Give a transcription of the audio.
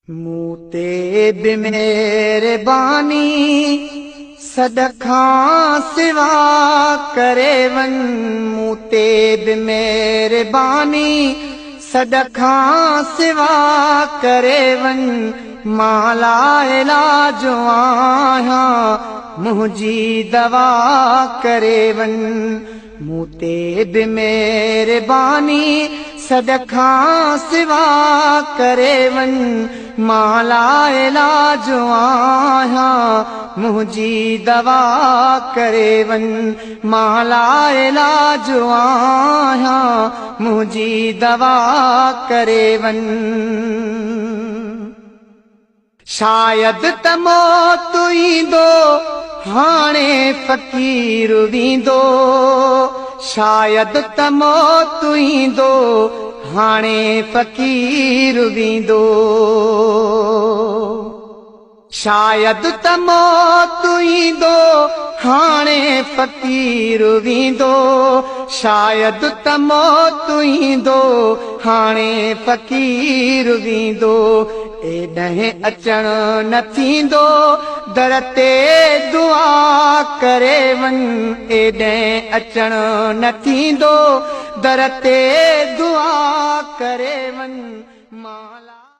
مون تي به مهرباني سڏ کان سوا ڪري وڃ مون تي به مهرباني سڏ کان سوا ڪري وڃ مان لاعلاج آهيان منهنجي دوا ڪري وڃ مون تي به مهرباني سڏ کان سوا ڪري وڃ مان لاعلاج آهيان منهنجي دوا ڪري وڃ مان لاعلاج آهيان منهنجي دوا ڪري وڃ. شايد ته موت ايندو هاڻي فقير ويندو شايد ته موت ايندو هاڻي فقير ويندو شايد ته موت ايندو هاڻي فقير ويندو شايد ته موت ايندو هاڻي فقير ويندو ايڏهن اچڻ نه ٿيندو در تي دعا ڪري وڃ ايڏهن اچڻ نه ٿيندو در تي دعا ڪري وڃ.